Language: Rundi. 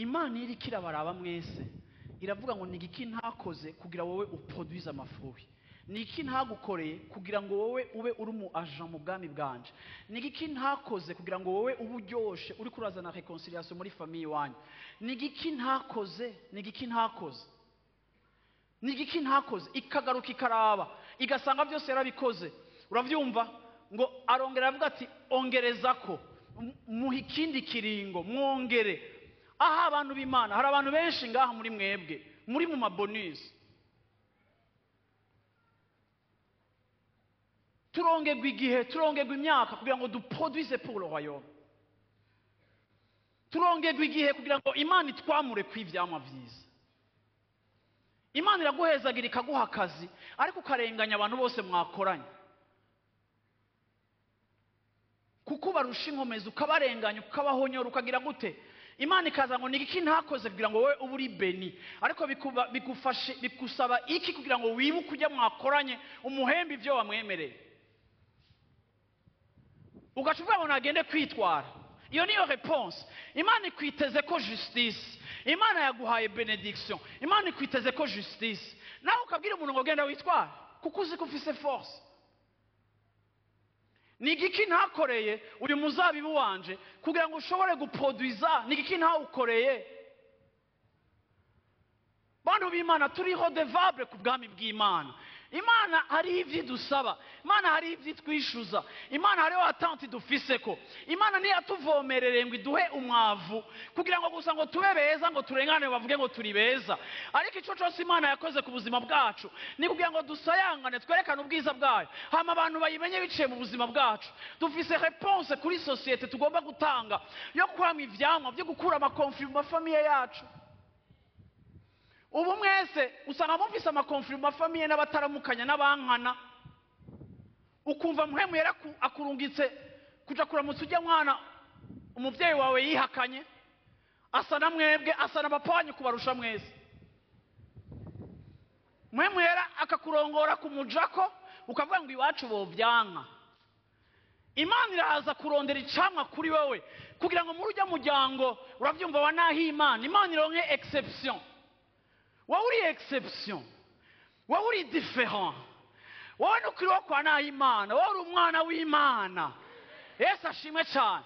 Imana iriko irabaraba mwese, iravuga ngo ni igiki ntakoze kugira wowe uproduise amafruits? Ni iki ntagukoreye kugira ngo wowe ube uri umu agent mu bwami bwanje? Ni igiki ntakoze kugira ngo wowe ube uryoshe, uri kurazana réconciliation muri famille iwanyu? Ni igiki ntakoze? Ni igiki ntakoze? Ni igiki ntakoze? Ikagaruka ikaraba, igasanga byose yarabikoze. Urabyumva ngo arongera aravuga ati ongereza ko muha ikindi kiringo, mwongere. Aho abantu b'Imana, hari abantu benshi ngaha muri mwebwe muri mu mabonus. Turongerwa igihe, turongerwa imyaka kugira ngo duproduise pour le royaume. Turongerwa igihe kugira ngo Imana itwamure kw'ivyamwa vyiza. Imana iraguhezagira ikaguha akazi, ariko ukarenganya abantu bose mwakoranye, kuko ubarusha inkomezi, ukabarenganya, ukabahonyora, ukagira gute. Imana ikaza ngo ni iki ntakoze kugira ngo wowe ube uri béni? Ariko bigufashe, bigusaba iki kugira ngo wibuke ujya mwakoranye, umuhembe ibyo wamwemereye? Ugaca uvuga ngo nagende kwitwara. Iyo niyo réponse. Imana ikwiteze ko justice. Imana yaguhaye bénédiction, Imana ikwiteze ko justice, nawe ukabwira umuntu ngo genda witware kuko uzi ko ufise force. Ni igiki ntakoreye uyu muzabibu wanje kugira ngo ushobore guproduiza? Ni igiki ntawukoreye? Bantu b'Imana, turi redevable ku bwami bw'Imana. Imana hariho ibyo idusaba, Imana hariho ibyo itwishyuza, Imana hariho attente dufise ko Imana ntiyatuvomerere ngo iduhe umwavu kugira ngo gusa ngo tube beza, ngo turengane bavuge ngo turi beza. Ariko icyo cyose Imana yakoze ku buzima bwacu ni kugira ngo dusayangane, twerekane ubwiza bwayo, hama abantu bayimenye biciye mu buzima bwacu. Dufise réponse kuri société tugomba gutanga yo kwama ivyamwa, byo gukura amaconflits mu mafamilles yacu. Ubu mwese usanga mufise amaconflits mu mafamilles, n'abataramukanya, n'abankana. Ukumva Mpwemu Yera akurungitse kuja kuramutsa ujya mwana umuvyeyi wawe yihakanye, asa na mwebwe, asa na papa wanyu kubarusha mwese. Mpwemu Yera akakurongora kumujako, ukavuga ngo iwacu bovyanka. Imana iraza kurondera icamwa kuri wewe kugira ngo muri ujya muryango, uravyumva, wa naho Imana ironke exception. Wowe uri exception, wowe uri différent, wowe ntukiri wo kwa naho Imana, wowe uri umwana w'Imana. Yesu ashimwe cyane.